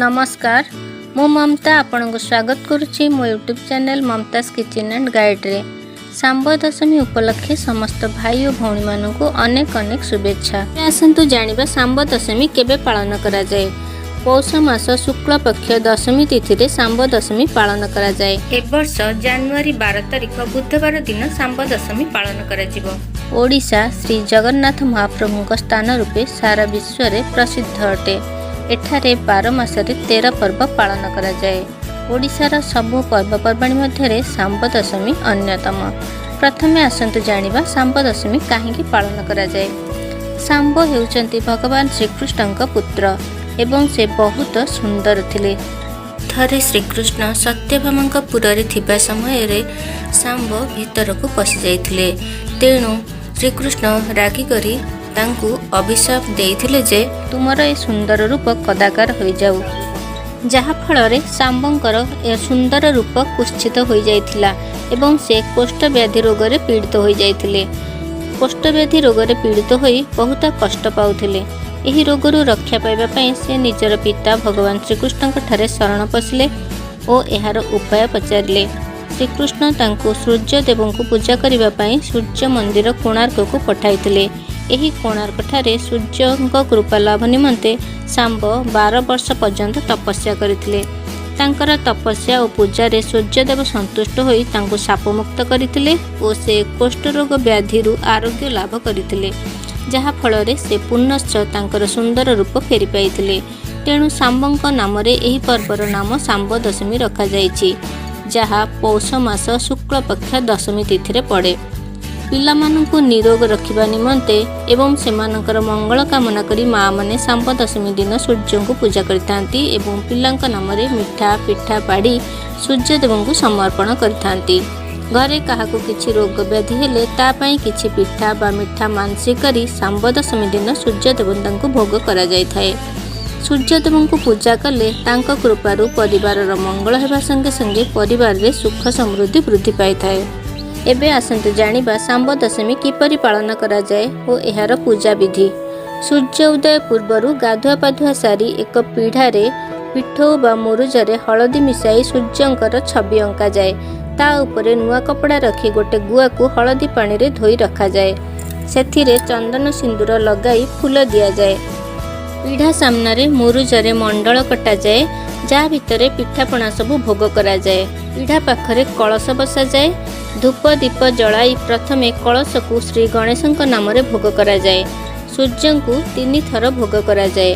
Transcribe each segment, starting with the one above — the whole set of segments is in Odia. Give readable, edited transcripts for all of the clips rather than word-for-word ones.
ନମସ୍କାର, ମୁଁ ମମତା ଆପଣଙ୍କୁ ସ୍ୱାଗତ କରୁଛି ମୋ YouTube channel Mamata's kitchen and ଗାଇଡ଼୍ରେ। ଶାମ୍ବ ଦଶମୀ ଉପଲକ୍ଷେ ସମସ୍ତ ଭାଇ ଓ ଭଉଣୀମାନଙ୍କୁ ଅନେକ ଅନେକ ଶୁଭେଚ୍ଛା। ଆସନ୍ତୁ ଜାଣିବା ଶାମ୍ବ ଦଶମୀ କେବେ ପାଳନ କରାଯାଏ। ପୌଷ ମାସ ଶୁକ୍ଳ ପକ୍ଷ ଦଶମୀ ତିଥିରେ ଶାମ୍ବ ଦଶମୀ ପାଳନ କରାଯାଏ। ଏବର୍ଷ ଜାନୁଆରୀ 12 ତାରିଖ ବୁଧବାର ଦିନ ଶାମ୍ବ ଦଶମୀ ପାଳନ କରାଯିବ। ଓଡ଼ିଶା ଶ୍ରୀ ଜଗନ୍ନାଥ ମହାପ୍ରଭୁଙ୍କ ସ୍ଥାନ ରୂପେ ସାରା ବିଶ୍ୱରେ ପ୍ରସିଦ୍ଧ ଅଟେ। ଏଠାରେ 12 ମାସରେ 13 ପର୍ବ ପାଳନ କରାଯାଏ। ଓଡ଼ିଶାର ସବୁ ପର୍ବପର୍ବାଣି ମଧ୍ୟରେ ଶାମ୍ବ ଦଶମୀ ଅନ୍ୟତମ। ପ୍ରଥମେ ଆସନ୍ତୁ ଜାଣିବା ଶାମ୍ବ ଦଶମୀ କାହିଁକି ପାଳନ କରାଯାଏ। ଶାମ୍ବ ହେଉଛନ୍ତି ଭଗବାନ ଶ୍ରୀକୃଷ୍ଣଙ୍କ ପୁତ୍ର ଏବଂ ସେ ବହୁତ ସୁନ୍ଦର ଥିଲେ। ଥରେ ଶ୍ରୀକୃଷ୍ଣ ସତ୍ୟଭାମାଙ୍କ ପୁରରେ ଥିବା ସମୟରେ ଶାମ୍ବ ଭିତରକୁ ପଶିଯାଇଥିଲେ। ତେଣୁ ଶ୍ରୀକୃଷ୍ଣ ରାଗିକରି ତାଙ୍କୁ ଅଭିଶାପ ଦେଇଥିଲେ ଯେ ତୁମର ଏ ସୁନ୍ଦର ରୂପ କଦାକାର ହୋଇଯାଉ, ଯାହାଫଳରେ ଶାମ୍ବଙ୍କର ଏ ସୁନ୍ଦର ରୂପ କୁତ୍ସିତ ହୋଇଯାଇଥିଲା ଏବଂ ସେ କୋଷ୍ଠବ୍ୟାଧି ରୋଗରେ ପୀଡ଼ିତ ହୋଇଯାଇଥିଲେ। କୋଷ୍ଠବ୍ୟାଧି ରୋଗରେ ପୀଡ଼ିତ ହୋଇ ବହୁତ କଷ୍ଟ ପାଉଥିଲେ। ଏହି ରୋଗରୁ ରକ୍ଷା ପାଇବା ପାଇଁ ସେ ନିଜର ପିତା ଭଗବାନ ଶ୍ରୀକୃଷ୍ଣଙ୍କ ଠାରେ ଶରଣ ପଶିଲେ ଓ ଏହାର ଉପାୟ ପଚାରିଲେ। ଶ୍ରୀକୃଷ୍ଣ ତାଙ୍କୁ ସୂର୍ଯ୍ୟଦେବଙ୍କୁ ପୂଜା କରିବା ପାଇଁ ସୂର୍ଯ୍ୟ ମନ୍ଦିର କୋଣାର୍କକୁ ପଠାଇଥିଲେ। ଏହି କୋଣାର୍କଠାରେ ସୂର୍ଯ୍ୟଙ୍କ କୃପା ଲାଭ ନିମନ୍ତେ ଶାମ୍ବ 12 ବର୍ଷ ପର୍ଯ୍ୟନ୍ତ ତପସ୍ୟା କରିଥିଲେ। ତାଙ୍କର ତପସ୍ୟା ଓ ପୂଜାରେ ସୂର୍ଯ୍ୟଦେବ ସନ୍ତୁଷ୍ଟ ହୋଇ ତାଙ୍କୁ ଶାପମୁକ୍ତ କରିଥିଲେ ଓ ସେ କୋଷ୍ଠରୋଗ ବ୍ୟାଧିରୁ ଆରୋଗ୍ୟ ଲାଭ କରିଥିଲେ, ଯାହାଫଳରେ ସେ ପୁନଶ୍ଚ ତାଙ୍କର ସୁନ୍ଦର ରୂପ ଫେରି ପାଇଥିଲେ। ତେଣୁ ଶାମ୍ବଙ୍କ ନାମରେ ଏହି ପର୍ବର ନାମ ଶାମ୍ବ ଦଶମୀ ରଖାଯାଇଛି, ଯାହା ପୌଷ ମାସ ଶୁକ୍ଳପକ୍ଷ ଦଶମୀ ତିଥିରେ ପଡ଼େ। ପିଲାମାନଙ୍କୁ ନିରୋଗ ରଖିବା ନିମନ୍ତେ ଏବଂ ସେମାନଙ୍କର ମଙ୍ଗଳ କାମନା କରି ମାଆମାନେ ଶାମ୍ବ ଦଶମୀ ଦିନ ସୂର୍ଯ୍ୟଙ୍କୁ ପୂଜା କରିଥାନ୍ତି ଏବଂ ପିଲାଙ୍କ ନାମରେ ମିଠା ପିଠା ବାଢ଼ି ସୂର୍ଯ୍ୟଦେବଙ୍କୁ ସମର୍ପଣ କରିଥାନ୍ତି। ଘରେ କାହାକୁ କିଛି ରୋଗ ବ୍ୟାଧି ହେଲେ ତା ପାଇଁ କିଛି ପିଠା ବା ମିଠା ମାନସିକ କରି ଶାମ୍ବ ଦଶମୀ ଦିନ ସୂର୍ଯ୍ୟ ଦେବତାଙ୍କୁ ଭୋଗ କରାଯାଇଥାଏ। ସୂର୍ଯ୍ୟଦେବଙ୍କୁ ପୂଜା କଲେ ତାଙ୍କ କୃପାରୁ ପରିବାରର ମଙ୍ଗଳ ହେବା ସଙ୍ଗେ ସଙ୍ଗେ ପରିବାରରେ ସୁଖ ସମୃଦ୍ଧି ବୃଦ୍ଧି ପାଇଥାଏ। ଏବେ ଆସନ୍ତୁ ଜାଣିବା ଶାମ୍ବ ଦଶମୀ କିପରି ପାଳନ କରାଯାଏ ଓ ଏହାର ପୂଜା ବିଧି। ସୂର୍ଯ୍ୟ ଉଦୟ ପୂର୍ବରୁ ଗାଧୁଆ ପାଧୁଆ ସାରି ଏକ ପିଢ଼ାରେ ପିଠଉ ବା ମୁରୁଜରେ ହଳଦୀ ମିଶାଇ ସୂର୍ଯ୍ୟଙ୍କର ଛବି ଅଙ୍କାଯାଏ। ତା ଉପରେ ନୂଆ କପଡ଼ା ରଖି ଗୋଟେ ଗୁଆକୁ ହଳଦୀ ପାଣିରେ ଧୋଇ ରଖାଯାଏ। ସେଥିରେ ଚନ୍ଦନ ସିନ୍ଦୁର ଲଗାଇ ଫୁଲ ଦିଆଯାଏ। ପିଢ଼ା ସାମ୍ନାରେ ମୁରୁଜରେ ମଣ୍ଡଳ କଟାଯାଏ, ଯାହା ଭିତରେ ପିଠାପଣା ସବୁ ଭୋଗ କରାଯାଏ। ପିଢ଼ା ପାଖରେ କଳସ ବସାଯାଏ। ଧୂପ ଦୀପ ଜଳାଇ ପ୍ରଥମେ କଳସକୁ ଶ୍ରୀ ଗଣେଶଙ୍କ ନାମରେ ଭୋଗ କରାଯାଏ। ସୂର୍ଯ୍ୟଙ୍କୁ ତିନି ଥର ଭୋଗ କରାଯାଏ।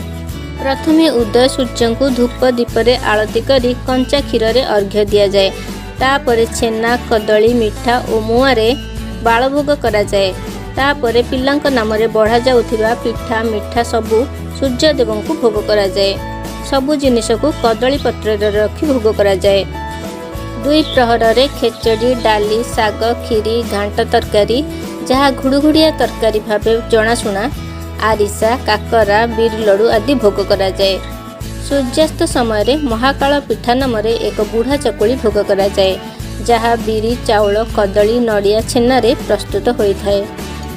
ପ୍ରଥମେ ଉଦୟ ସୂର୍ଯ୍ୟଙ୍କୁ ଧୂପ ଦୀପରେ ଆଳତି କରି କଞ୍ଚା କ୍ଷୀରରେ ଅର୍ଘ୍ୟ ଦିଆଯାଏ। ତାପରେ ଛେନା, କଦଳୀ, ମିଠା ଓ ମୁଆଁରେ ବାଳଭୋଗ କରାଯାଏ। ତାପରେ ପିଲାଙ୍କ ନାମରେ ବଢ଼ାଯାଉଥିବା ପିଠା ମିଠା ସବୁ ସୂର୍ଯ୍ୟଦେବଙ୍କୁ ଭୋଗ କରାଯାଏ। ସବୁ ଜିନିଷକୁ କଦଳୀ ପତ୍ରରେ ରଖି ଭୋଗ କରାଯାଏ। ଦୁଇ ପ୍ରହରରେ ଖେଚଡ଼ି, ଡାଲି, ଶାଗ, କ୍ଷୀରି, ଘାଣ୍ଟ ତରକାରୀ, ଯାହା ଘୁଡ଼ୁଘୁଡ଼ିଆ ତରକାରୀ ଭାବେ ଜଣାଶୁଣା, ଆରିସା, କାକରା, ବିରି ଲଡ଼ୁ ଆଦି ଭୋଗ କରାଯାଏ। ସୂର୍ଯ୍ୟାସ୍ତ ସମୟରେ ମହାକାଳ ପିଠା ନାମରେ ଏକ ବୁଢ଼ା ଚକୁଳି ଭୋଗ କରାଯାଏ, ଯାହା ବିରି, ଚାଉଳ, କଦଳୀ, ନଡ଼ିଆ, ଛେନାରେ ପ୍ରସ୍ତୁତ ହୋଇଥାଏ।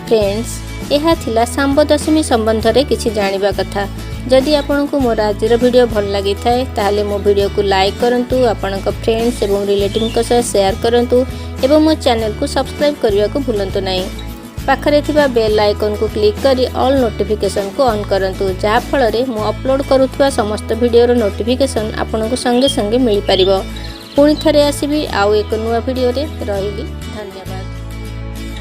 ଫ୍ରେଣ୍ଡସ୍, ଏହା ଥିଲା ଶାମ୍ବ ଦଶମୀ ସମ୍ବନ୍ଧରେ କିଛି ଜାଣିବା କଥା। ଯଦି ଆପଣଙ୍କୁ ମୋର ଆଜିର ଭିଡ଼ିଓ ଭଲ ଲାଗିଥାଏ, ତାହେଲେ ମୋ ଭିଡ଼ିଓକୁ ଲାଇକ୍ କରନ୍ତୁ, ଆପଣଙ୍କ ଫ୍ରେଣ୍ଡସ୍ ଏବଂ ରିଲେଟିଭ୍ଙ୍କ ସହ ସେୟାର କରନ୍ତୁ ଏବଂ ମୋ ଚ୍ୟାନେଲକୁ ସବସ୍କ୍ରାଇବ୍ କରିବାକୁ ଭୁଲନ୍ତୁ ନାହିଁ। ପାଖରେ ଥିବା ବେଲ୍ ଆଇକନ୍କୁ କ୍ଲିକ୍ କରି ଅଲ୍ ନୋଟିଫିକେସନ୍କୁ ଅନ୍ କରନ୍ତୁ, ଯାହାଫଳରେ ମୁଁ ଅପଲୋଡ଼ କରୁଥିବା ସମସ୍ତ ଭିଡ଼ିଓର ନୋଟିଫିକେସନ୍ ଆପଣଙ୍କୁ ସଙ୍ଗେ ସଙ୍ଗେ ମିଳିପାରିବ। ପୁଣି ଥରେ ଆସିବି ଆଉ ଏକ ନୂଆ ଭିଡ଼ିଓରେ। ରହିଲି, ଧନ୍ୟବାଦ।